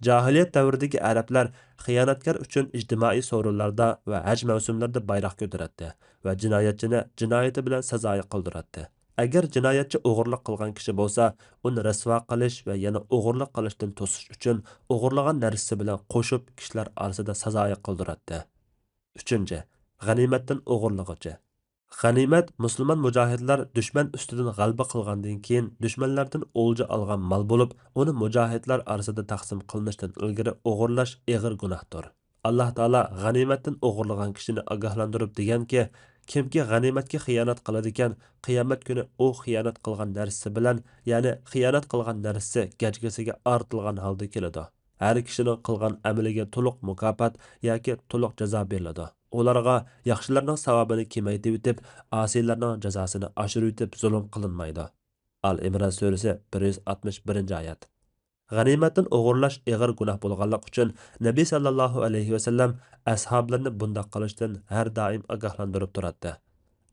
جاھىلىيەت دەۋرىدىكى ئەرەبلەر خىيانەتكار ئۈچۈن ئىجتىمائىي سورۇنلاردا ۋە ھەج مەۋسۇملىرىدا بايراق كۆتۈرەتتى ۋە جىنايەتچىنى جىنايىتى بىلەن سازايى قىلدۇراتتى. ئەگەر جىنايەتچى ئوغرىلىق قىلغان كىشى بولسا، ئۇنى رەسۋا قىلىش ۋە يەنە ئوغرىلىق قىلىشتىن توسۇش ئۈچۈن ئوغرىلىغان نەرسىسى بىلەن قوشۇپ كىشىلەر ئارىسىدا سازايى قىلدۇراتتى. ئۈچىنچى، غەنىيمەتتىن ئوغرىلىغۇچى. غەنىيمەت مۇسۇلمان مۇجاھىدلار دۈشمەن ئۈستىدىن غەلىبە قىلغاندىن كېيىن دۈشمەنلەردىن ئولجا ئالغان مال بولۇپ، ئۇنى مۇجاھىدلار ئارىسىدا تەقسىم قىلىنىشتىن ئىلگىرى ئوغرىلاش ئېغىر گۇناھتۇر. ئاللاھ تائالا غەنىيمەتتىن ئوغرىلىغان كىشىنى ئاگاھلاندۇرۇپ دېگەنكى، كىمكى غەنىيمەتكە خىيانەت قىلىدىكەن، قىيامەت كۈنى ئۇ خىيانەت قىلغان نەرسىسى بىلەن، يەنى خىيانەت قىلغان نەرسىسى گەجگىسىگە ئارتىلغان ھالدا كېلىدۇ. ھەر كىشىنىڭ قىلغان ئەمىلىگە تولۇق مۇكاپات ياكى تولۇق جازا بېرىلىدۇ. ئۇلارغا ياخشىلارنىڭ ساۋابىنى كېمەيتىۋېتىپ، ئاسىيلارنىڭ جازاسىنى ئاشۇرۇۋېتىپ زۇلۇم قىلىنمايدۇ. ئال ئىمران سۈرىسى، بىر يۈز ئاتمىش بىرىنچى ئايەت. غەنىيمەتتىن ئوغرىلاش ئېغىر گۇناھ بولغانلىقى ئۈچۈن نەبى ساللاللاھۇ ئەلەيھى ۋەسەللەم ئەسھابلىرىنى بۇنداق قىلىشتىن ھەر دائىم ئاگاھلاندۇرۇپ تۇراتتى.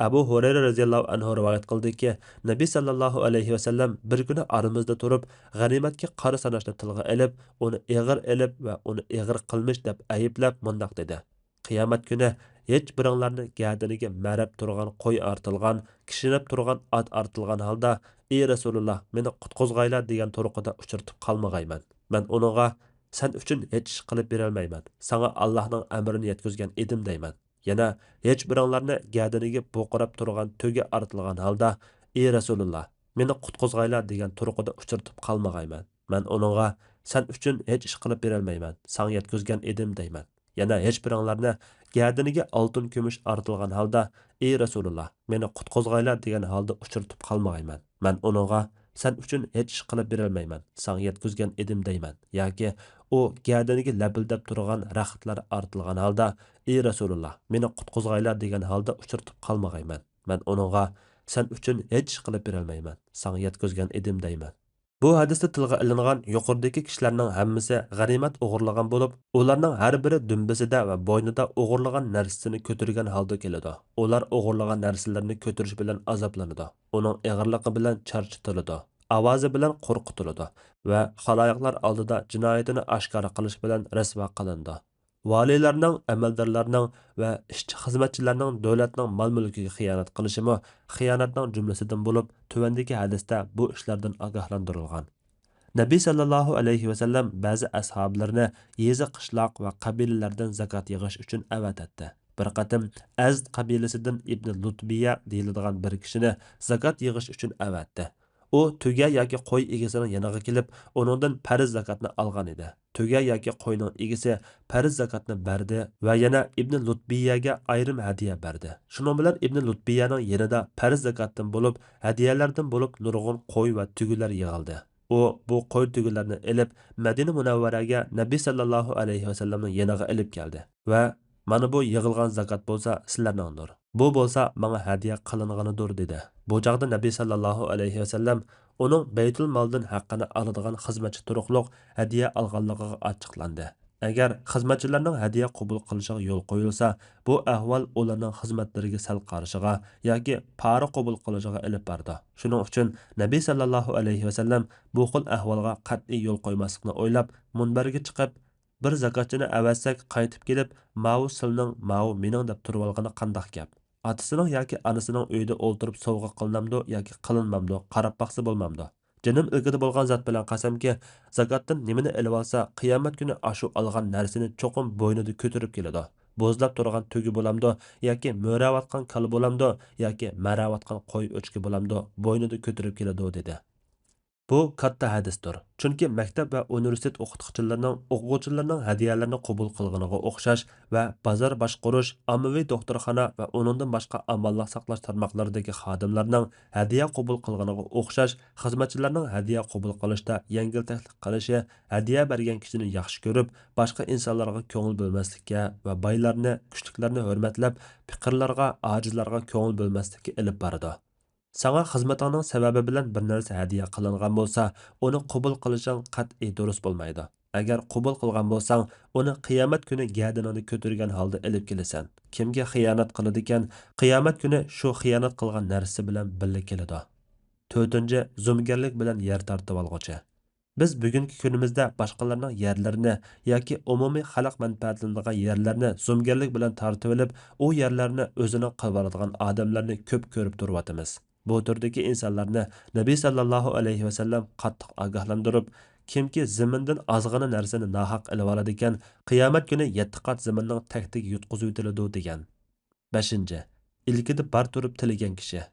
ئەبۇ ھۇرەيرە رەزىياللاھۇ ئەنھۇ رىۋايەت قىلدىكى، نەبى ساللاللاھۇ ئەلەيھى ۋەسەللەم بىر كۈنى ئارىمىزدا تۇرۇپ، غەنىيمەتكە قارا ساناشنى تىلغا ئېلىپ، ئۇنى ئېغىر ئېلىپ ۋە ئۇنى ئېغىر قىلمىش دەپ ئەيىبلەپ مۇنداق دېدى: «قىيامەت كۈنى ھېچ بىرىڭلارنى گەدىنىگە مەرەپ تۇرغان قوي ئارتىلغان، كىشنەپ تۇرغان ئات ئارتىلغان ھالدا، ئى رەسۇلۇللا، مېنى قۇتقۇزغايلا دېگەن تۇرقىدا ئۇچرىتىپ قالمىغايمەن. مەن ئۇنىڭغا، سەن ئۈچۈن ھېچ ئىش قىلىپ بېرەلمەيمەن، ساڭا ئاللاھنىڭ ئەمرىنى يەتكۈزگەن ئىدىم دەيمەن. يەنە ھېچ بىرىڭلارنى گەدىنىگە بوقۇراپ تۇرغان تۆگە ئارتىلغان ھالدا، ئى رەسۇلۇللا، مېنى قۇتقۇزغايلا دېگەن تۇرقىدا ئۇچرىتىپ قالمىغايمەن. مەن ئۇنىڭغا، سەن ئۈچۈن ھېچ ئىش قىلىپ بېرەلمەيمەن، ساڭا يەتكۈزگەن ئىدىم دەيمەن. يەنە ھېچ بىرىڭلارنى گەدىنىگە ئالتۇن كۈمۈش ئارتىلغان ھالدا، ئى رەسۇلۇللا، مېنى قۇتقۇزغايلا دېگەن ھالدا ئۇچرىتىپ قالمىغايمەن. مەن ئۇنىڭغا، سەن ئۈچۈن ھېچ ئىش قىلىپ بېرەلمەيمەن، ساڭا يەتكۈزگەن ئىدىم دەيمەن. ياكى ئۇ گەدىنىگە لەپىلدەپ تۇرغان رەختلەر ئارتىلغان ھالدا، ئى رەسۇلۇللا، مېنى قۇتقۇزغايلا دېگەن ھالدا ئۇچرىتىپ قالمىغايمەن. مەن ئۇنىڭغا، سەن ئۈچۈن ھېچ ئىش قىلىپ بېرەلمەيمەن، ساڭا يەتكۈزگەن ئىدىم دەيمەن. بۇ ھەدىستە تىلغا ئېلىنغان يۇقىرىدىكى كىشىلەرنىڭ ھەممىسى غەنىيمەت ئوغرىلىغان بولۇپ، ئۇلارنىڭ ھەر بىرى دۈمبىسىدە ۋە بوينىدا ئوغرىلىغان نەرسىسىنى كۆتۈرگەن ھالدا كېلىدۇ. ئۇلار ئوغرىلىغان نەرسىلىرىنى كۆتۈرۈش بىلەن ئازابلىنىدۇ، ئۇنىڭ ئېغىرلىقى بىلەن چارچىتىلىدۇ، ئاۋازى بىلەن قورقۇتۇلىدۇ ۋە خالايىقلار ئالدىدا جىنايىتىنى ئاشكارا قىلىش بىلەن رەسۋا قىلىنىدۇ. ۋالىيلارنىڭ، ئەمەلدارلارنىڭ ۋە ئىشچى-خىزمەتچىلەرنىڭ دۆلەتنىڭ مال-مۈلكىگە خىيانەت قىلىشىمۇ خىيانەتنىڭ جۈملىسىدىن بولۇپ، تۆۋەندىكى ھەدىستە بۇ ئىشلاردىن ئاگاھلاندۇرۇلغان. نەبى ساللاللاھۇ ئەلەيھى ۋەسەللەم بەزى ئەسھابلىرىنى يېزا، قىشلاق ۋە قەبىلىلەردىن زاكات يىغىش ئۈچۈن ئەۋەتەتتى. بىر قېتىم ئەزد قەبىلىسىدىن ئىبنى لۇتبىيە دېيىلىدىغان بىر كىشىنى زاكات يىغىش ئۈچۈن ئەۋەتتى. ئۇ تۆگە ياكى قوي ئىگىسىنىڭ يېنىغا كېلىپ، ئۇنىڭدىن پەرز زاكاتنى ئالغان ئىدى. تۆگە ياكى قوينىڭ ئىگىسى پەرز زاكاتنى بەردى ۋە يەنە ئىبنى لۇتبىيەگە ئايرىم ھەدىيە بەردى. شۇنىڭ بىلەن ئىبنى لۇتبىيەنىڭ يېنىدا پەرز زاكاتتىن بولۇپ، ھەدىيەلەردىن بولۇپ نۇرغۇن قوي ۋە تۆگىلەر يىغىلدى. ئۇ بۇ قوي تۆگىلەرنى ئېلىپ، مەدىنە مۇنەۋۋەرەگە نەبى ساللاللاھۇ ئەلەيھى ۋەسەللەمنىڭ يېنىغا ئېلىپ كەلدى ۋە، مانا بۇ يىغىلغان زاكات بولسا سىلەرنىڭدۇر. بۇ بولسا ماڭا ھەدىيە قىلىنغىنىدۇر، دېدى. بۇ چاغدا نەبى ساللاللاھۇ ئەلەيھى ۋەسەللەم ئۇنىڭ بەيتۇل مالدىن ھەققىنى ئالىدىغان خىزمەتچى تۇرۇقلۇق ھەدىيە ئالغانلىقىغا ئاچچىقلاندى. ئەگەر خىزمەتچىلەرنىڭ ھەدىيە قوبۇل قىلىشىغا يول قويۇلسا، بۇ ئەھۋال ئۇلارنىڭ خىزمەتلىرىگە سەل قارىشىغا ياكى پارا قوبۇل قىلىشىغا ئېلىپ بارىدۇ. شۇنىڭ ئۈچۈن نەبى ساللاللاھۇ ئەلەيھى ۋەسەللەم بۇ خىل ئەھۋالغا قەتئىي يول قويماسلىقنى ئويلاپ، مۇنبەرگە چىقىپ، بىر زاكاتچىنى ئەۋەتسەك، قايتىپ كېلىپ، ماۋۇ سىلنىڭ، ماۋۇ مېنىڭ دەپ تۇرۇۋالغىنى قانداق گەپ؟ ئاتىسىنىڭ ياكى ئانىسىنىڭ ئۆيىدە ئولتۇرۇپ سوۋغا قىلىنامدۇ ياكى قىلىنمامدۇ، قاراپ باقسا بولمامدۇ؟ جېنىم ئىلكىدە بولغان زات بىلەن قەسەمكى، زاكاتتىن نېمىنى ئېلىۋالسا، قىيامەت كۈنى ئاشۇ ئالغان نەرسىنى چوقۇم بوينىدا كۆتۈرۈپ كېلىدۇ. بوزلاپ تۇرغان تۆگە بولامدۇ ياكى مۆرەۋاتقان كالا بولامدۇ ياكى مەرەۋاتقان قوي ئۆچكە بولامدۇ، بوينىدا كۆتۈرۈپ كېلىدۇ، دېدى. بۇ كاتتا ھەدىستۇر. چۈنكى مەكتەپ ۋە ئۇنىۋېرسىتېت ئوقۇتقۇچىلىرىنىڭ ئوقۇغۇچىلىرىنىڭ ھەدىيەلىرىنى قوبۇل قىلغىنىغا ئوخشاش ۋە بازار باشقۇرۇش، ئاممىۋى دوختۇرخانا ۋە ئۇنىڭدىن باشقا ئامانلىق ساقلاش تارماقلىرىدىكى خادىملارنىڭ ھەدىيە قوبۇل قىلغىنىغا ئوخشاش، خىزمەتچىلەرنىڭ ھەدىيە قوبۇل قىلىشتا يەڭگىلتەكلىك قىلىشى، ھەدىيە بەرگەن كىشىنى ياخشى كۆرۈپ، باشقا ئىنسانلارغا كۆڭۈل بۆلمەسلىككە ۋە بايلارنى، كۈچلۈكلەرنى ھۆرمەتلەپ، پېقىرلارغا، ئاجىزلارغا كۆڭۈل بۆلمەسلىككە ئېلىپ بارىدۇ. ساڭا خىزمىتىڭنىڭ سەۋەبى بىلەن بىر نەرسە ھەدىيە قىلىنغان بولسا، ئۇنى قوبۇل قىلىشىڭ قەتئىي دۇرۇس بولمايدۇ. ئەگەر قوبۇل قىلغان بولساڭ، ئۇنى قىيامەت كۈنى گەدىنىڭدە كۆتۈرگەن ھالدا ئېلىپ كېلىسەن. كىمكى خىيانەت قىلىدىكەن، قىيامەت كۈنى شۇ خىيانەت قىلغان نەرسىسى بىلەن بىللە كېلىدۇ. تۆتىنچى، زومىگەرلىك بىلەن يەر تارتىۋالغۇچى. بىز بۈگۈنكى كۈنىمىزدە باشقىلارنىڭ يەرلىرىنى ياكى ئومۇمىي خەلق مەنپەئەتلىنىدىغان يەرلەرنى زومىگەرلىك بىلەن تارتىۋېلىپ، ئۇ يەرلەرنى ئۆزىنىڭ قىلىۋالىدىغان ئادەملەرنى كۆپ كۆرۈپ تۇرۇۋاتىمىز. بۇ تۈردىكى ئىنسانلارنى نەبى سەللەللاھۇ ئەلەيھى ۋەسەللەم قاتتىق ئاگاھلاندۇرۇپ، كىمكى زېمىندىن ئازغىنا نەرسىنى ناھەق ئېلىۋالىدىكەن، قىيامەت كۈنى يەتتە قات زېمىننىڭ تەكتىگە يۇتقۇزۇۋېتىلىدۇ، دېگەن. بەشىنچى، ئىلكىدە بار تۇرۇپ تىلىگەن كىشى.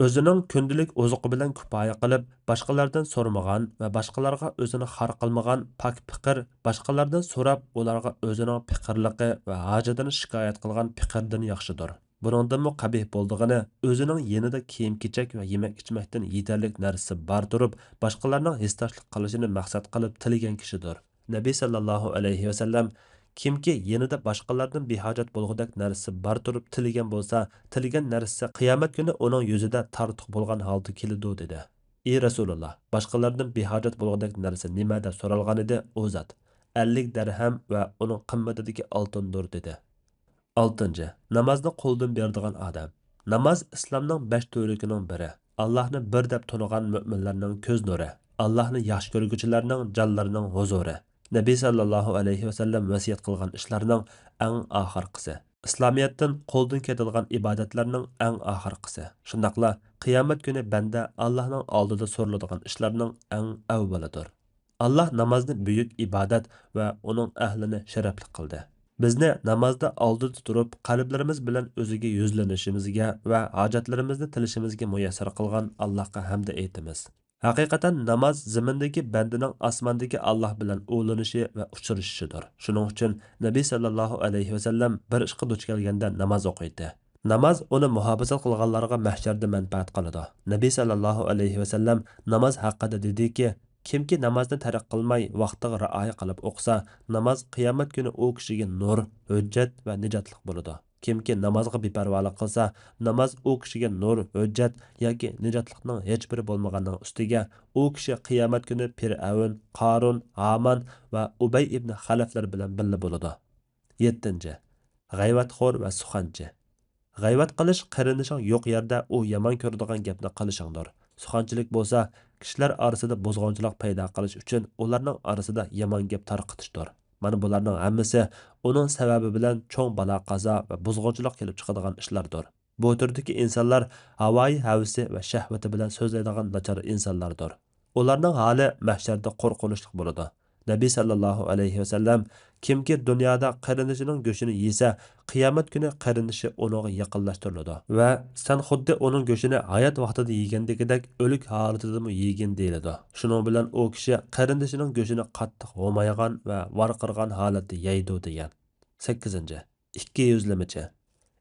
ئۆزىنىڭ كۈندىلىك ئوزۇقى بىلەن كۇپايە قىلىپ، باشقىلاردىن سورىمىغان ۋە باشقىلارغا ئۆزىنى خار قىلمىغان پاك پېقىر، باشقىلاردىن سوراپ، ئۇلارغا ئۆزىنىڭ پېقىرلىقى ۋە ھاجىتىنى شىكايەت قىلغان پېقىردىن ياخشىدۇر. بۇنىڭدىنمۇ قەبىھ بولىدىغىنى، ئۆزىنىڭ يېنىدا كىيىم-كېچەك ۋە يېمەك-ئىچمەكتىن يېتەرلىك نەرسىسى بار تۇرۇپ، باشقىلارنىڭ ھېسداشلىق قىلىشىنى مەقسەت قىلىپ تىلىگەن كىشىدۇر. نەبى سەللەللاھۇ ئەلەيھى ۋەسەللەم، كىمكى يېنىدا باشقىلاردىن بىھاجەت بولغۇدەك نەرسىسى بار تۇرۇپ تىلىگەن بولسا، تىلىگەن نەرسىسى قىيامەت كۈنى ئۇنىڭ يۈزىدە تارتۇق بولغان ھالدا كېلىدۇ، دېدى. ئى رەسۇلۇللا، باشقىلاردىن بىھاجەت بولغۇدەك نەرسە نېمە؟ دەپ سورالغانىدى، ئۇ زات، ئەللىك دەرھەم ۋە ئۇنىڭ قىممىتىدىكى ئالتۇندۇر، دېدى. ئالتىنچى، نامازنى قولدىن بېرىدىغان ئادەم. ناماز ئىسلامنىڭ بەش تۈۋرۈكىنىڭ بىرى. ئاللاھنى بىر دەپ تونۇغان مۆمىنلەرنىڭ كۆز نۇرى. ئاللاھنى ياخشى كۆرگۈچىلەرنىڭ جانلىرىنىڭ ھۇزۇرى. نەبى سەللەللاھۇ ئەلەيھى ۋەسەللەم ۋەسىيەت قىلغان ئىشلارنىڭ ئەڭ ئاخىرقىسى. ئىسلامىيەتتىن قولدىن كېتىدىغان ئىبادەتلەرنىڭ ئەڭ ئاخىرقىسى. شۇنداقلا قىيامەت كۈنى بەندە ئاللاھنىڭ ئالدىدا سورىلىدىغان ئىشلارنىڭ ئەڭ ئەۋۋىلىدۇر. ئاللاھ نامازنى بۈيۈك ئىبادەت ۋە ئۇنىڭ ئەھلىنى شەرەپلىك قىلدى. بىزنى نامازدا ئالدىدا تۇرۇپ، قەلبلىرىمىز بىلەن ئۆزىگە يۈزلىنىشىمىزگە ۋە ھاجەتلىرىمىزنى تىلىشىمىزگە مۇيەسسەر قىلغان ئاللاھقا ھەمدە ئېيتىمىز. ھەقىقەتەن ناماز زېمىندىكى بەندىنىڭ ئاسماندىكى ئاللاھ بىلەن ئۇلىنىشى ۋە ئۇچرىشىشىدۇر. شۇنىڭ ئۈچۈن نەبى سەللەللاھۇ ئەلەيھى ۋەسەللەم بىر ئىشقا دۇچ كەلگەندە ناماز ئوقۇيتتى. ناماز ئۇنى مۇھاپىزەت قىلغانلارغا مەھشەردە مەنپەئەت قىلىدۇ. نەبى سەللەللاھۇ ئەلەيھى ۋەسەللەم ناماز ھەققىدە دېدىكى، كىمكى نامازنى تەرك قىلماي، ۋاقتىغا رىئايە قىلىپ ئوقۇسا، ناماز قىيامەت كۈنى ئۇ كىشىگە نۇر، ھۆججەت ۋە نىجاتلىق بولىدۇ. كىمكى نامازغا بىپەرۋالىق قىلسا، ناماز ئۇ كىشىگە نۇر، ھۆججەت ياكى نىجاتلىقنىڭ ھېچبىرى بولمىغاننىڭ ئۈستىگە، ئۇ كىشى قىيامەت كۈنى پىرئەۋن، قارۇن، ھامان ۋە ئۇبەي ئىبنى خەلەفلەر بىلەن بىللە بولىدۇ. يەتتىنچى، غەيۋەتخور ۋە سۇخەنچى. غەيۋەت قىلىش قېرىندىشىڭ يوق يەردە ئۇ يامان كۆرىدىغان گەپنى قىلىشىڭدۇر. سۇخەنچىلىك بولسا، كىشىلەر ئارىسىدا بۇزغۇنچىلىق پەيدا قىلىش ئۈچۈن ئۇلارنىڭ ئارىسىدا يامان گەپ تارقىتىشتۇر. مانا بۇلارنىڭ ھەممىسى ئۇنىڭ سەۋەبى بىلەن چوڭ بالا-قازا ۋە بۇزغۇنچىلىق كېلىپ چىقىدىغان ئىشلاردۇر. بۇ تۈردىكى ئىنسانلار ھاۋايى ھەۋىسى ۋە شەھۋىتى بىلەن سۆزلەيدىغان ناچار ئىنسانلاردۇر. ئۇلارنىڭ ھالى مەھشەردە قورقۇنچلۇق بولىدۇ. نەبى سەللەللاھۇ ئەلەيھى ۋەسەللەم، كىمكى دۇنيادا قېرىندىشىنىڭ گۆشىنى يېسە، قىيامەت كۈنى قېرىندىشى ئۇنىڭغا يېقىنلاشتۇرۇلىدۇ ۋە سەن خۇددى ئۇنىڭ گۆشىنى ھايات ۋاقتىدا يېگەندىكىدەك ئۆلۈك ھالىتىدىمۇ يېگىن دېيىلىدۇ. شۇنىڭ بىلەن ئۇ كىشى قېرىندىشىنىڭ گۆشىنى قاتتىق ھومايغان ۋە ۋارقىرىغان ھالەتتە يەيدۇ، دېگەن. سەككىزىنچى، ئىككى يۈزلىمىچى.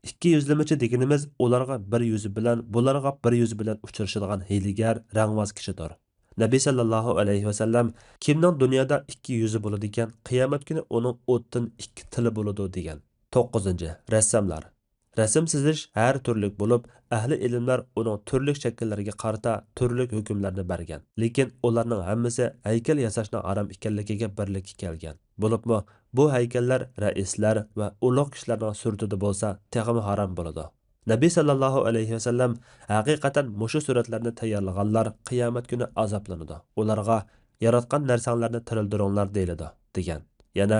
ئىككى يۈزلىمىچى دېگىنىمىز ئۇلارغا بىر يۈزى بىلەن، بۇلارغا بىر يۈزى بىلەن ئۇچرىشىدىغان ھىيلىگەر، رەڭۋاز كىشىدۇر. نەبى سەللەللاھۇ ئەلەيھى ۋەسەللەم، كىمنىڭ دۇنيادا ئىككى يۈزى بولىدىكەن، قىيامەت كۈنى ئۇنىڭ ئوتتىن ئىككى تىلى بولىدۇ، دېگەن. توققۇزىنچى، رەسساملار. رەسىم سىزىش ھەر تۈرلۈك بولۇپ، ئەھلى ئىلىملەر ئۇنىڭ تۈرلۈك شەكىللىرىگە قارىتا تۈرلۈك ھۆكۈملەرنى بەرگەن. لېكىن ئۇلارنىڭ ھەممىسى ھەيكەل ياساشنىڭ ھارام ئىكەنلىكىگە بىرلىككە كەلگەن. بولۇپمۇ بۇ ھەيكەللەر رەئىسلەر ۋە ئۇلۇغ كىشىلەرنىڭ سۈرىتىدە بولسا تېخىمۇ ھارام بولىدۇ. نەبى سەللەللاھۇ ئەلەيھى ۋەسەللەم ھەقىقەتەن مۇشۇ سۈرەتلەرنى تەييارلىغانلار قىيامەت كۈنى ئازابلىنىدۇ. ئۇلارغا ياراتقان نەرسەڭلەرنى تىرىلدۈرۈڭلار دېيىلىدۇ، دېگەن. يەنە،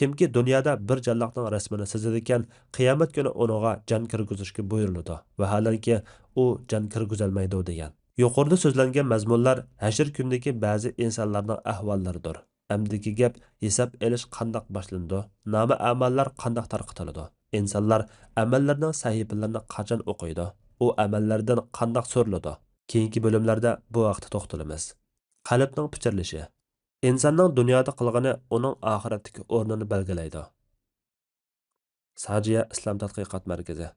كىمكى دۇنيادا بىر جانلىقنىڭ رەسىمىنى سىزىدىكەن، قىيامەت كۈنى ئۇنىڭغا جان كىرگۈزۈشكە بۇيرۇلىدۇ. ۋەھالەنكى، ئۇ جان كىرگۈزەلمەيدۇ، دېگەن. يۇقىرىدا سۆزلەنگەن مەزمۇنلار ھەشر كۈنىدىكى بەزى ئىنسانلارنىڭ ئەھۋاللىرىدۇر. ئەمدىكى گەپ، ھېساب ئېلىش قانداق باشلىنىدۇ؟ نامە ئەمەللەر قانداق تارقىتىلىدۇ؟ ئىنسانلار ئەمەللىرىنىڭ سەھىپىلىرىنى قاچان ئوقۇيدۇ؟ ئۇ ئەمەللەردىن قانداق سورىلىدۇ؟ كېيىنكى بۆلۈملەردە بۇ ھەقتە توختىلىمىز. قەلبنىڭ پىچىرلىشى. ئىنساننىڭ دۇنيادا قىلغىنى ئۇنىڭ ئاخىرەتتىكى ئورنىنى بەلگىلەيدۇ. ساجىيە ئىسلام تەتقىقات مەركىزى.